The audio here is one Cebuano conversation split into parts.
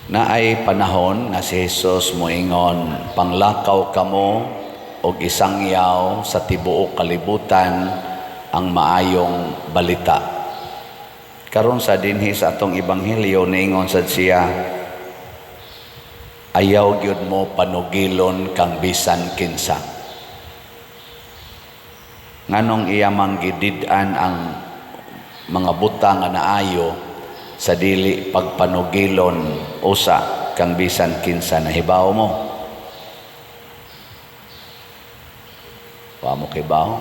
Naay panahon nga si Jesus moingon, "Panglakaw kamo og isangyaw sa tibuok kalibutan ang maayong balita." Karon sa dinhi sa atong ebanghelyo, niingon sad siya, "Ayaw gyud mo panugilon kang bisan kinsa." Nganong iya mang gidid-an ang mga butang nga naayo sa dili pagpanugilon usa kang bisan kinsa? Nahibaw mo? Wa mo kibaw?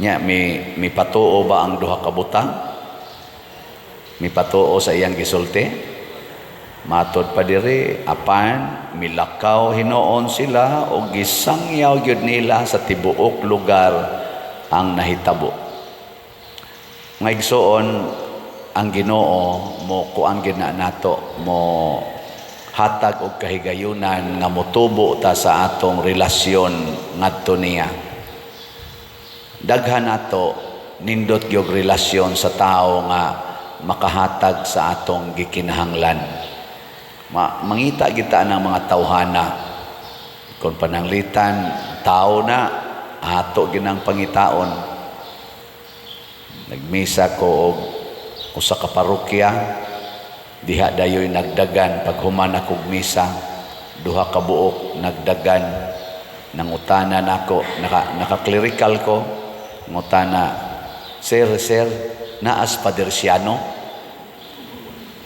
Nya mi patuo ba ang duha ka butang? Mi patuo sa iyang gisulti? Matod pa diri, apan milakaw hinuon sila og gisangyaw gyud nila sa tibuok lugar ang nahitabo. Mga igsoon, ang Ginoo mo kuan gyud na nato, mo hatag og kahigayunan nga motubo ta sa atong relasyon ngadto niya. Daghan nato nindot gyud relasyon sa tawo nga makahatag sa atong gikinahanglan. Mangita kita ng mga tawhana. Kung pananglitan tao na ato ginang pangitaon. Nagmisa ko og usa ka parokya diha, dayoy nagdagan. Paghuman akog misa, duha ka buok nagdagan, nangutana nako, naka clerical ko, ngutana, "Sir, sir, naas Padersiano?"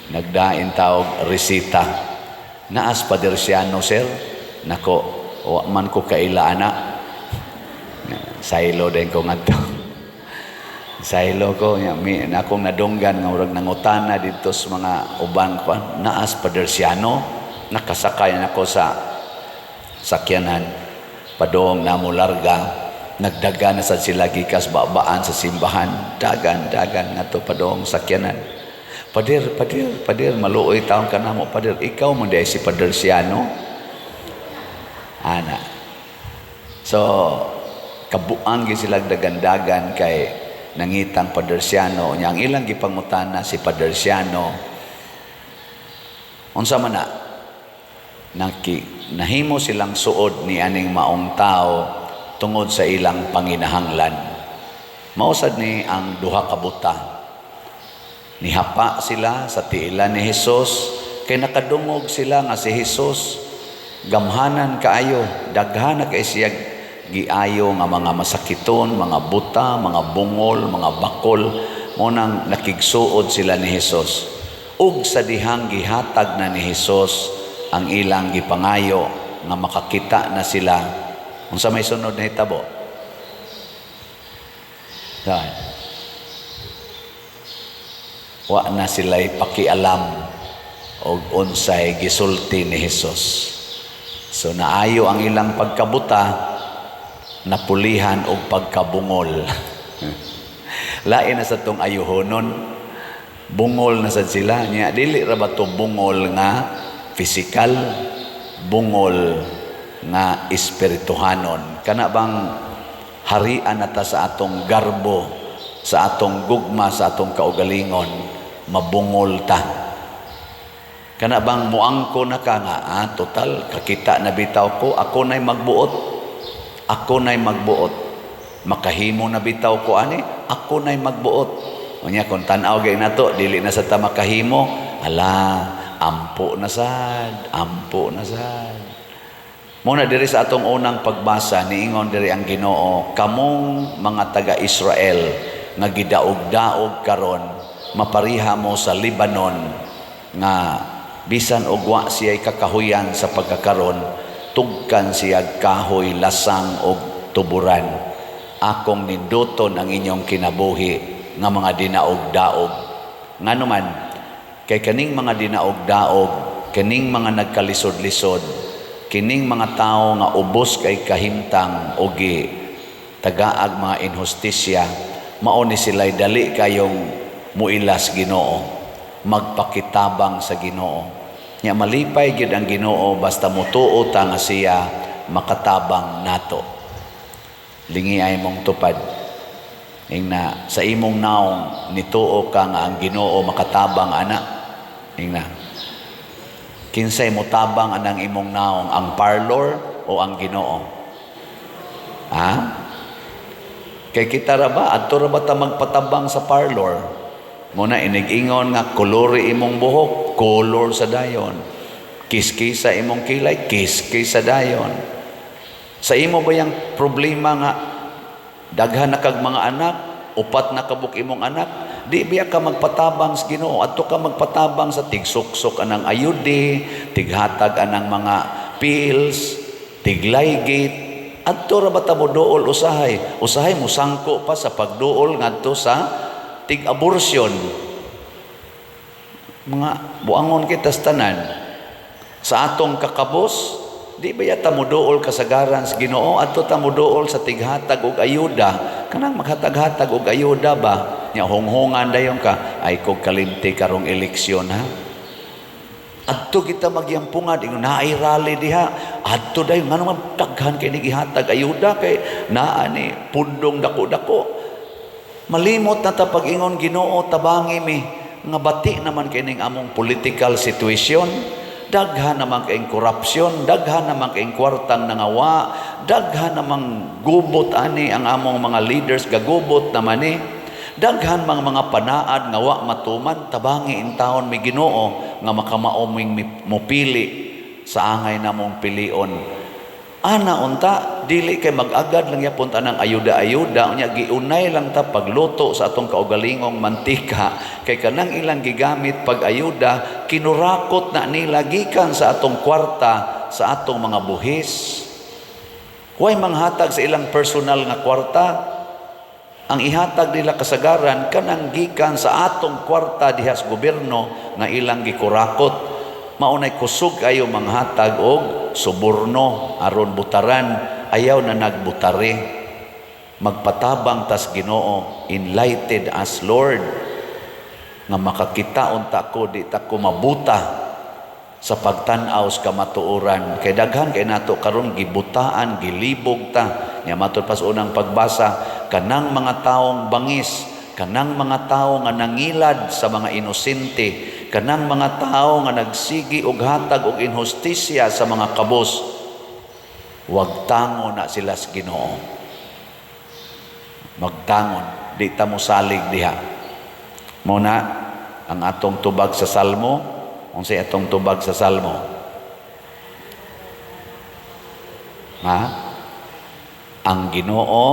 Nagdain tawag resita. "Naas Padersiano, sir?" Nako, "Wa man ko kaila ana." Saylo din ko ngadto. Saylo ko nya mi akong nadunggan nga murag nangutana didto sa mga uban ko, "Naas Padersiano?" Nakasakay nako sa sakyanan padong namo larga, nagdagan na sad sila gikas babaan sa simbahan, dagan dagan ngadto padong sakyanan. "Pader, pader, pader, maluoy taon ka namo, pader, ikaw man diay si Padersiano?" Ana. So kabuang gyud sila dagan-dagan kay nangitang Padersiano. Nya ang ilang gipangutana si Padersiano, unsa man na nahimo silang suod ni aning maong tao tungod sa ilang panginahanglan. Mao sad ni ang duha ka buta. Nihapa sila sa tiilan ni Hesus kay nakadungog sila nga si Hesus gamhanan kaayo, daghan na kay siya giayo nga mga masakiton, mga buta, mga bungol, mga bakol. Mao nang nakigsuod sila ni Hesus. Ug sa dihang gihatag na ni Hesus ang ilang gipangayo nga makakita na sila, unsa may sunod na hitabo? Dahil wa na sila'y pakialam og unsay gisulti ni Hesus. So naayo ang ilang pagkabuta, napulihan og pagkabungol. Lain na sa tong ayuhonon, bungol na sad sila nya. Dili ra ba to bungol nga physical, bungol nga espirituhanon? Kana bang harian na ta sa atong garbo, sa atong gugma sa atong kaugalingon, mabungol ta. Kana bang muangko na ka nga, "Ah, total kakita na bitaw ko, ako na'y magbuot, ako na'y magbuot, makahimo na bitaw ko ani, ako na'y magbuot." Unya kung tan-aw gay nato, dili na sa ta makahimo, ala, ampo na sad, ampo na sad. Muna diri sa atong unang pagbasa, niingon diri ang Ginoo, "Kamong mga taga-Israel nga gidaog-daog karon, mapariha mo sa Lebanon nga bisan og wa siya'y kakahuyan sa pagkakaron, tugkan siya kahoy, lasang og tuburan. Akong ninduton ang inyong kinabuhi nga mga dinaog-daog." Ngano man? Kay kaning mga dinaog-daog, kaning mga nagkalisod-lisod, kining mga tao nga ubos kay kahimtang o gi tagaag mga inhustisya, mao ni sila'y dali kayong muilas Ginoo, magpakitabang sa Ginoo. Nya malipay gyud ang Ginoo basta mutuo ta nga siya makatabang nato. Lingi ay mong tupad. Ingna sa imong naong, nituo ka nga ang Ginoo makatabang ana? Ingna. Kinsay motabang anang imong naong, ang parlor o ang Ginoo? Ha? Kay kita ra ba, adto ra ba ta magpatabang sa parlor? Mao na inig-ingon nga kolori imong buhok, color sa dayon. Kiskisa imong kilay, kiskisa dayon. Sa imo ba yung problema nga daghan na kag mga anak, upat na kabuk imong anak, di biya ka magpatabang sa Ginoo, adto ka magpatabang sa tigsuksok anang ayude, tighatag anang mga pills, tiglaygate, adto ra ba ta mo duol usahay? Usahay musangko pa sa pagduol ngadto sa tig-abortion. Mga buangon kita sa tanan. Sa atong kakabos, di ba yata mo duol kasagaran sa Ginoo, adto ta mo duol sa tighatag og ayuda? Kanang maghatag-hatag og ayuda ba, nya honghongan dayon ka, "Ay kog kalimti karong eleksyon, ha." Adto kita magyampungan, ingon naay rally diha, adto dayon. Ngano man daghan kay gihatag ayuda, kay naa ni pundong dako-dako? Malimot na ta pag-ingon, "Ginoo, tabangi mi," nga bati naman kining among political situation. Daghan naman kayong korupsyon, daghan naman kayong kwartang nangawa, daghan namang gubot ani ang among mga leaders, gagubot naman ni. Daghan mga panaad nga wa matuman. Tabangi intawon mi, Ginoo, nga makamao ming mopili sa angay namong pilion. Ana unta, dili kay mag-agad lang yapon tanang ayuda-ayuda, unya giunay lang ta pagluto sa atong kaugalingong mantika, kay kanang ilang gigamit pag ayuda, kinurakot na nila gikan sa atong kwarta, sa atong mga buhis. Way manghatag sa ilang personal nga kwarta. Ang ihatag nila kasagaran, kanang gikan sa atong kwarta diha sa gobyerno nga ilang gikurakot. Maunay kusog ayo manghatag og suborno aron butaran. Ayaw na nagbutari. Magpatabang tas Ginoo. Enlighten us, Lord, nga makakita unta ko, di ta ko mabuta sa pagtan-aw sa kamatuoran, kay daghan kay nato karon gibutaan, gilibog ta. Nya matud pa sa unang pagbasa, kanang mga taong bangis, kanang mga tawo nga nangilad sa mga inosente, kanang mga tawo nga nagsigi og hatag og inhustisya sa mga kabos, wagtangon na sila sa Ginoo. Magtangon, di ta mo salig diha. Mao na ang atong tubag sa Salmo. Unsay atong tubag sa Salmo? Ha? Ang Ginoo,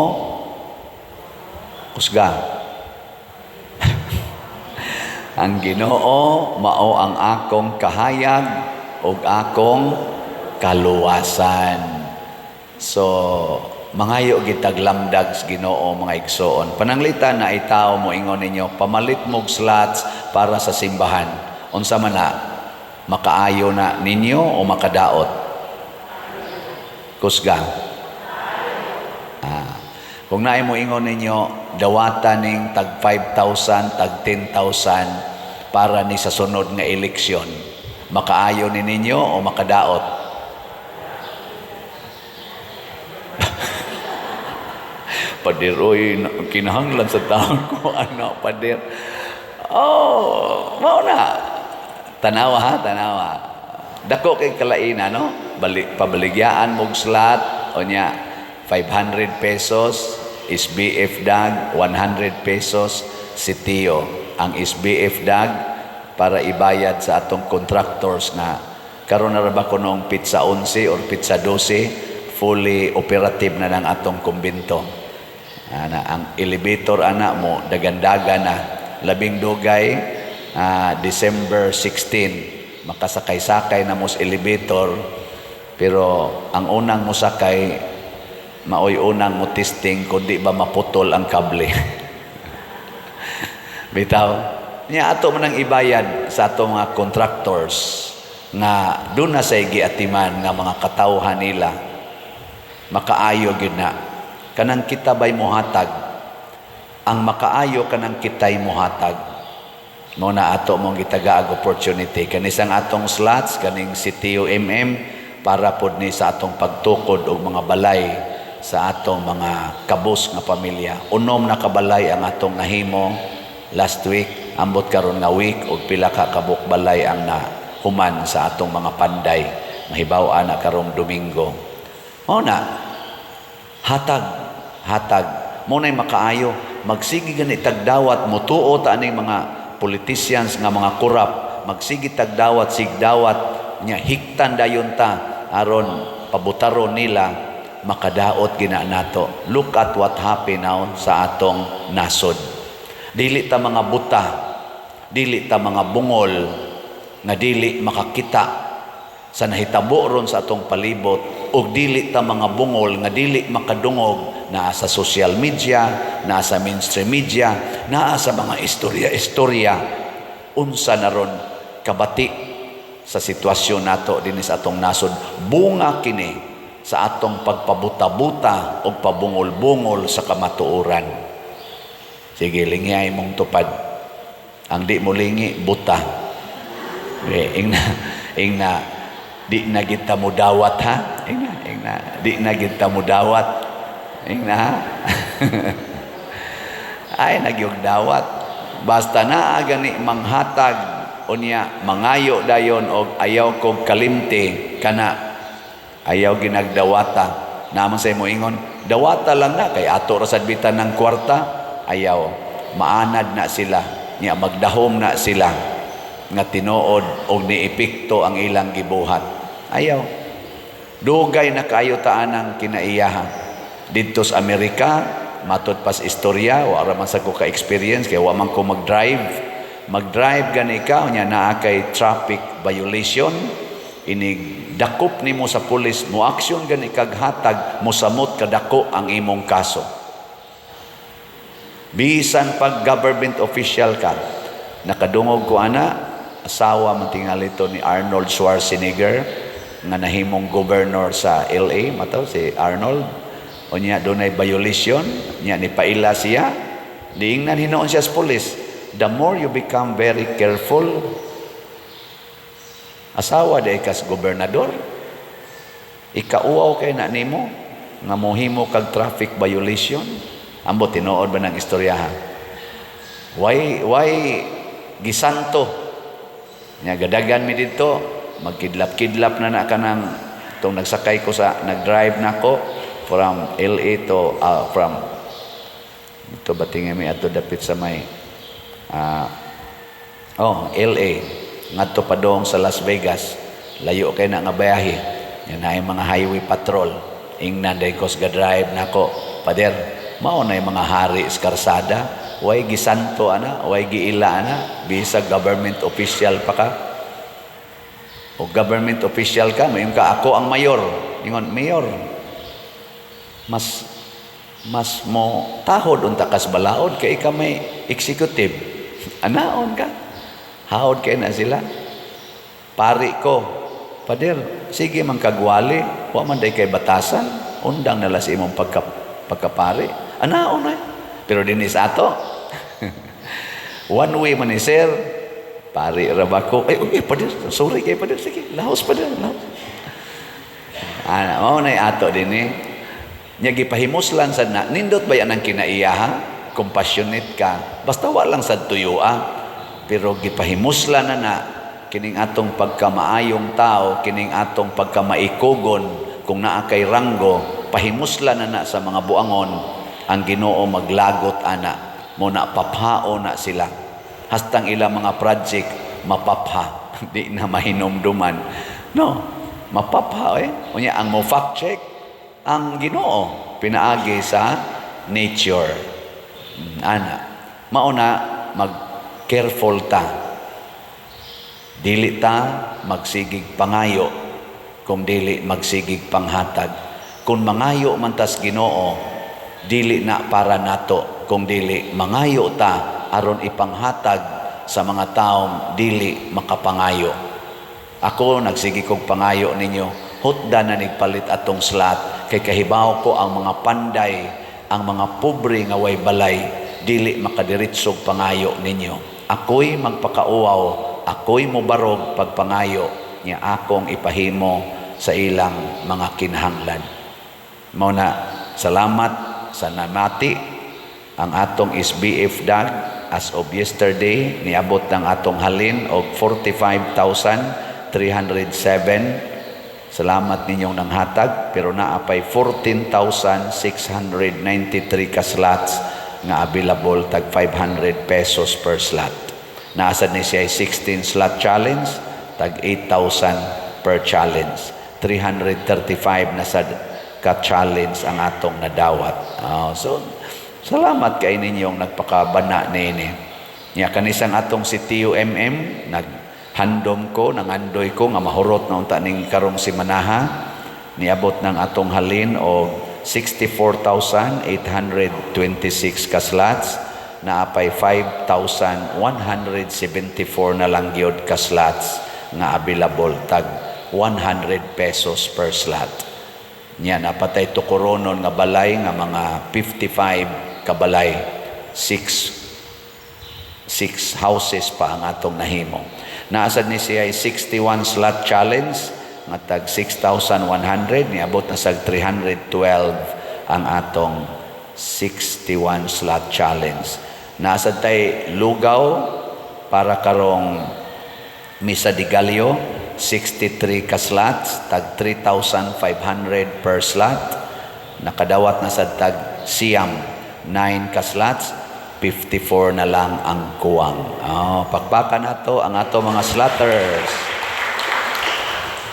kusga. Ang Ginoo mao ang akong kahayag ug akong kaluwasan. So, mangayo gitag lamdag sa Ginoo, mga igsoon. Pananglitan na itaw mo ingon ninyo, "Pamalit mog slots para sa simbahan." Unsa man na? Makaayo na ninyo o makadaot? Kusga. Ah. Kung naay mo ingon ninyo, "Dawatan ning tag 5,000, tag 10,000 para ni sa sunod nga eleksyon." Makaayo ni ninyo o makadaot? "Pader, oy, kinahanglan sa taon ko, ano, pader." Oh, mao na. Tanawa ha, tanawa. Dako kay kalaina, no? Balik, pabaligyaan mog slot, o nya, 500 pesos, SBF dag, 100 pesos, sitio. Ang SBF dag, para ibayad sa atong contractors nga karon na ra ba kunong petsa 11 or petsa 12, fully operative na ng atong kumbento. Ana, ang elevator ana mo dagandaga na labing dugay, December 16 makasakay-sakay na mo sa elevator, pero ang unang mosakay maoy unang mo testing kung di ba maputol ang kable. Bitaw niya, ato man ang ibayad sa ato mga contractors nga doon na sa giatiman nga mga katawhan nila. Makaayo gyud na kanang kita bay mohatag. Ang makaayo, kanang kitay mohatag. Mao na ato mong gitagaag opportunity kanisang atong slots, kaning CTO MM, para pod ni sa atong pagtukod og mga balay sa atong mga kabus nga pamilya. 6 na kabalay ang atong nahimo last week. Ambot karon nga week og pila ka kabuk balay ang na human sa atong mga panday. Mahibaw-an na karong Domingo. Mao na, hatag, hatag. Mao na'y makaayo, magsige gani tagdawat, mutuo ta aning mga politicians nga mga corrupt, magsige tagdawat, sigdawat, nya hiktan dayon ta aron pabutaron nila, makadaot gina nato. Look at what happened now sa atong nasod. Dili ta mga buta, dili ta mga bungol nga dili makakita sa nahitabo ron sa atong palibot, ug dili ta mga bungol nga dili makadungog naa sa social media, naa sa mainstream media, naa sa mga istorya-istorya unsa na ron kabati sa sitwasyon nato dinhi sa atong nasod. Bunga kini sa atong pagpabuta-buta o pabungol-bungol sa kamatuoran. Sige, lingiay mong tupad. Ang di mo lingi, buta. Eh, ingna, ingna, di na kita mo dawat, ha? Ingna, ingna, di na kita mo dawat. Ingna, ha? Ay, nagyog dawat. Basta na gani manghatag, unya mangayo dayon og ayaw kog kalimti kana, ayaw ginagdawata. Naman sa imo ingon, dawata lang na kay ato ra sad bitan ng kwarta. Ayaw, maanad na sila nya, magdahom na sila nga tinuod og niepekto ang ilang gibuhat. Ayaw, dugay na kaayo ta anang kinaiyaha didto sa Amerika. Matud pas istorya, wa ra man sa ko ka experience kay wa man ko mag-drive. Mag-drive gani ka, nya naa kay traffic violation, inig dakop nimo sa pulis, mo aksyon gani kag hatag, mosamot kadako ang imong kaso. Bisan pag government official ka. Nakadungog ko ana, asawa man tingali to ni Arnold Schwarzenegger nga nahimong governor sa LA, mataw si Arnold. Unya dunay violation, nya ni paila siya. Diingnan hinuon siya sa pulis. The more you become very careful, asawa diay kas gobernador, ikauaw kay na nimo nga mohimo kag traffic violation. Ambot, tinuod ba ng istorya, ha? Why gisanto nya gadagan mi didto, magkidlap-kidlap na na kanang tong nagsakay ko sa nag-drive nako from LA to from ito ba, tingin mi ato dapit sa may oh, LA ngadto padong sa Las Vegas. Layo kay na nga biyahe. Yan ay mga highway patrol. Ingnan day kos ga drive nako, "Pader, mao na yung mga hari sa karsada. Way gisanto ana, way giila ana, bisag government official pa ka." O government official ka, mayon ka, "Ako ang mayor." Ingon, "Mayor, mas mas mo tahod unta kas balaod kay ikaw may executive." Anaon ka. Haod kay na sila. "Pari ko." "Pader, sige man kagwali, wa man day kay batasan, undang nala sa imong pagkapari." Anaon eh. Pero dinhi sa ato, "One way man ni, sir, pari ra ba ko?" "Ay, okay, pader, sorry kay pader, sige, lahos, pader, lahos." Ana, mao na ato dinhi. Nya gipahimuslan sad na, nindot ba yan ang kinaiyaha? Compassionate ka. Basta wa lang sad tuyua. Pero gipahimuslan na na kining atong pagkamaayong tao, kining atong pagkamaikugon, kung naa kay ranggo, pahimuslan na na sa mga buangon, ang Ginoo maglagot ana, mo na paphao na sila. Hastang ilang mga project mapapha, di na mahinumduman. No, mapapha eh. Unya ang mo fact check ang Ginoo pinaagi sa nature. Ana, mauna mag careful ta. Dili ta magsigig pangayo kung dili magsigig panghatag. Kung mangayo man tas Ginoo, dili na para nato, kung dili mangayo ta aron ipanghatag sa mga taong dili makapangayo. Ako nagsige kog pangayo ninyo, hutda na nigpalit atong slot kay kahibaw ko ang mga panday, ang mga pobre nga way balay, dili makadiretsog pangayo ninyo. Ako'y magpakauaw, ako'y mobarog pagpangayo niya akong ipahimo sa ilang mga kinahanglan. Mao na, salamat sa namati ang atong SBF dag. As of yesterday, niabot ng atong halin og 45,000. 307. Salamat ninyong nanghatag, pero naa pay 14,693 ka slots nga available, tag 500 pesos per slot. Naa sad ni siya 16 slot challenge, tag 8,000 per challenge. 335 na sad ka challenge ang atong nadawat. Oh, so salamat kay ninyong nagpakabana niini. Nya kanisang atong si TUMM, naghandom ko, nangandoy ko nga mahurot na unta ning karong simanaha. Niabot ng atong halin og 64,826 ka slots, naa pay 5,174 na lang gyud ka slots nga available, tag 100 pesos per slot. Nya naa pa tay tukoronon nga balay nga mga 55 ka balay, 6 six houses pa ang atong nahimo. Naa sad ni siya ay 61 slot challenge nga tag 6,100. Niabot na sa 312 ang atong 61 slot challenge. Naa sad tay lugaw para karong Misa de Gallo, 63 ka slots, tag 3,500 per slot. Nakadawat na sa tag 99 ka slots, 54 na lang ang kuwang. Oh, pakpakan nato ang ato mga slotters.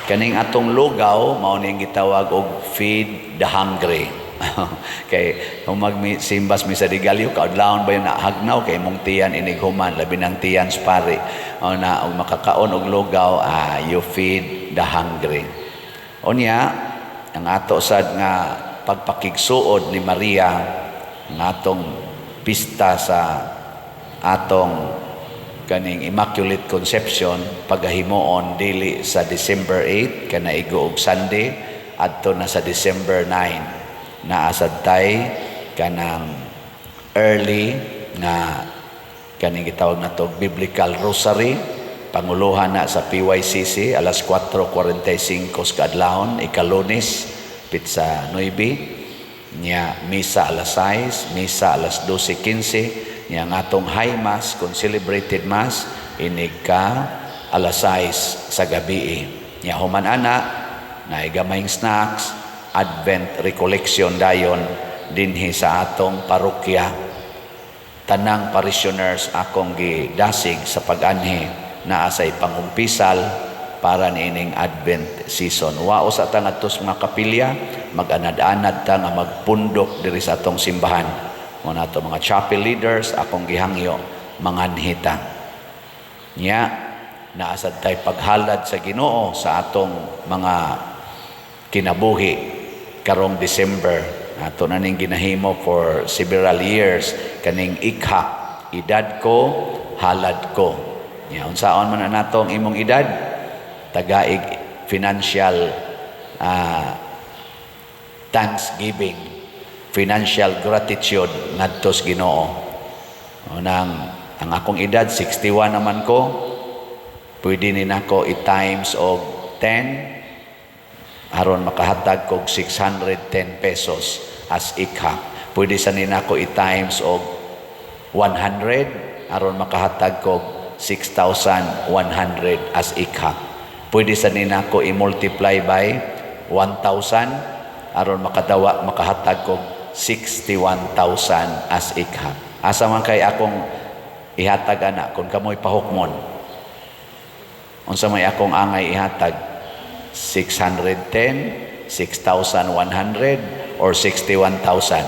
Kaning atong lugaw, mao ning gitawag og "Feed the Hungry." Kay kung magsimbas Misa de Gallo, kaadlawon ba yun na hagnaw kay imong tiyan inig human, labi ng tiyan sa pari. O na og makakaon og lugaw, ah, you feed the hungry. Unya, ang ato sad nga pagpakigsuod ni Maria, ang atong pista sa atong kaning Immaculate Conception, pagahimuon dili sa December 8 kanaigo og Sunday, adto na sa December 9. Naa sad tay kanang early nga kaning gitawag nato Biblical Rosary, panguluhan na sa PYCC, alas 4:45 sa kaadlawon, ikalunes, petsa 9. Nya misa alas 6, misa alas 12:15. Nya ang atong high mass, kung celebrated mass, inig ka alas 6 sa gabi. Nya human ana, naay gamayng snacks, Advent recollection dayon dinhi sa atong parokya. Tanang parishioners akong gidasig sa pag-anhi, naa say pangumpisal para niining Advent season. Wa usa ta ngadto sa mga kapilya, mag-anad-anad ta nga magpundok diri sa atong simbahan. Mo nato mga chapel leaders akong gihangyo, manganhi ta. Nya naa sad tay paghalad sa Ginoo sa atong mga kinabuhi karong December. Ato na ning ginahimo for several years, kaning ikha, edad ko, halad ko. Nya unsaon man na nato ang imong edad, tagaig financial thanksgiving, financial gratitude ngadto sa Ginoo. O nang ang akong edad, 61 naman ko, pwede ni nako i-times og 10 aron makahatag kog 610 pesos as ikha. Pwede sa ni nako i-times og 100 aron makahatag kog 6,100 as ikha. Pwede sa ni nako i-multiply by 1,000 aron makahatag kog 61,000 as ikha. Asa man kay akong ihatag ana kung kamoy pahukmon? Unsa may akong angay ihatag? 610, 6,100 or 61,000?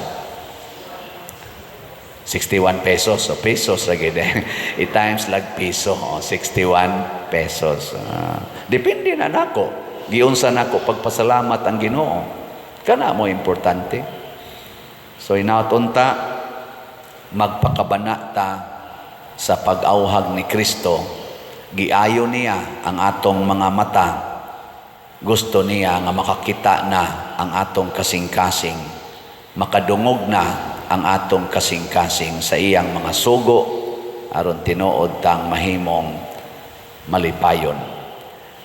61 pesos. So pesos lagi din. I-times lag piso. Oh, 61 pesos. Ah, depende na nako. Giunsa nako pagpasalamat ang Ginoo. Kana mo importante. So hinaot unta magpakabana ta sa pag-awhag ni Kristo. Giayo niya ang atong mga mata. Gusto niya nga makakita na ang atong kasing-kasing. Makadungog na ang atong kasing-kasing sa iyang mga sugo aron tinuod tang mahimong malipayon.